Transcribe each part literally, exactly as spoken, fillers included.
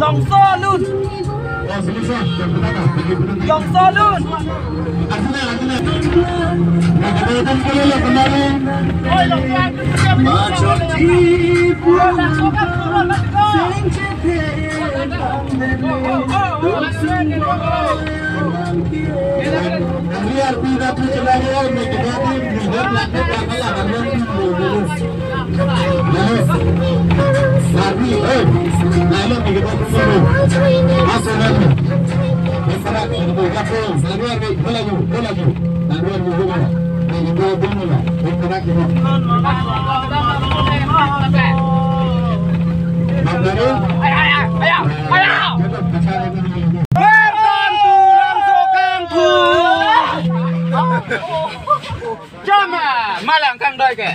Longso alun. Longso alun. Welcome to Langso Kangphu. Jama, malang kangdoi ke.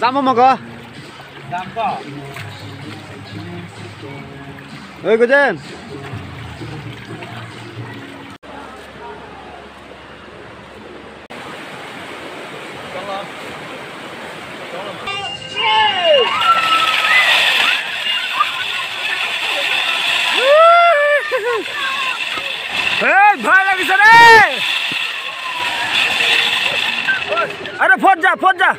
Jam mo ko? Jam ko. Oi, Gojen. Hey, bhai, lagi sana. Are, phot ja, phot ja.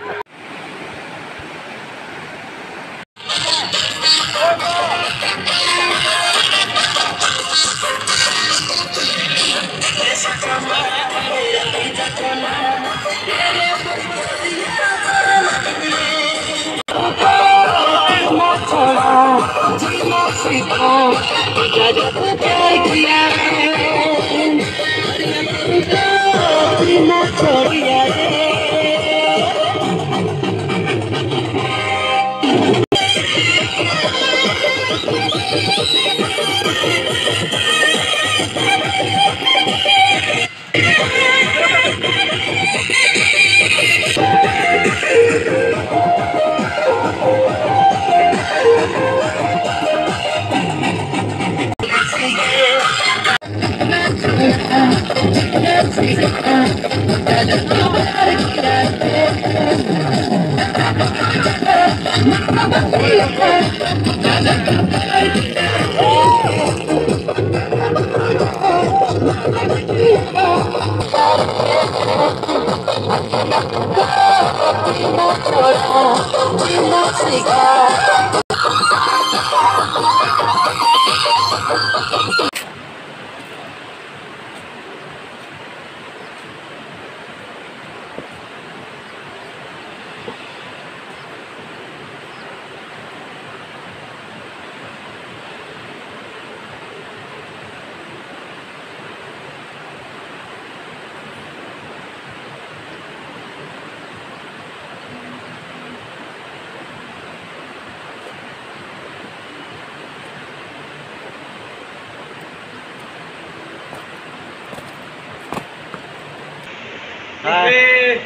Hai.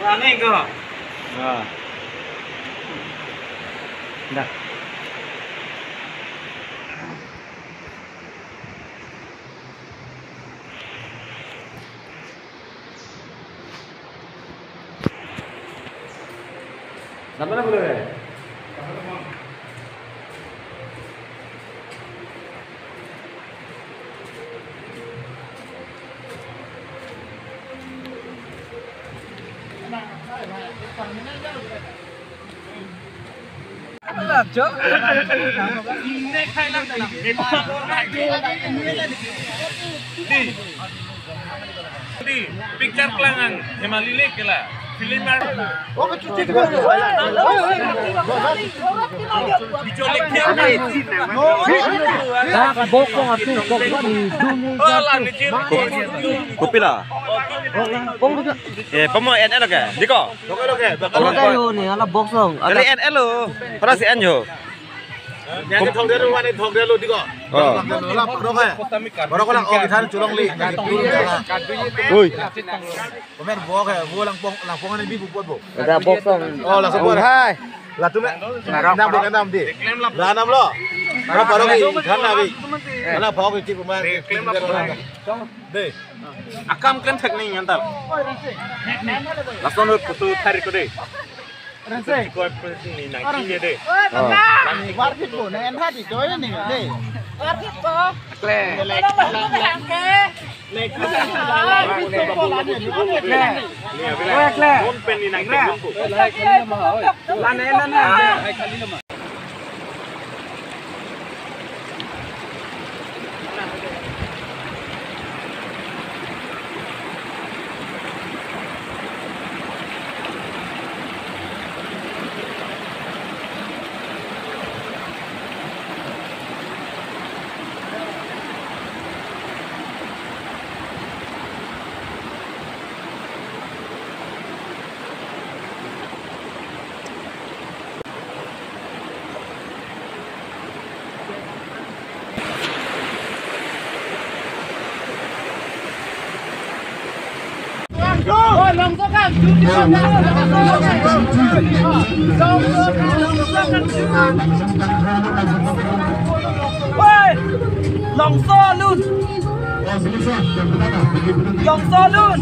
Rame ko. Ah. Dah. Sampai na boleh? Di, di, picture kelang ang, Hemali le kela, film ar. Bijo le kya? Dak bok bok atu, bok bok di, dun. Oh, la ni chir. Kopi la? Bok bok. Eh, pamo N L ke? Diko? Oke, oke. Ala tayo ni, ala box long. Kali N L lo. Para si N yo. Yang thok dulu, mana thok dulu, diko. Oh. Thok dulu, ala parok hai. Parok lang, oh, kita chulong li. Ui. Komer bok hai, bo langpong, langpong ani bi bupot bo. Ada box long. Oh, langsung bok. Hai. La tum. Nam bok nam di. La nam lo. La parok li, kan na bi. Ala parok li, cik komer. Dei. Akam klem thek ni antar. Lason photo thari ko dei. Rensei. Ko ni nang kini dei. Warjit bo, nang enha di doi ni dei. Warjit bo. Kle. Kle. Kle. Kle. Mon pen ni nang kle. Lane lane. Oi, longso lun. Longso lun.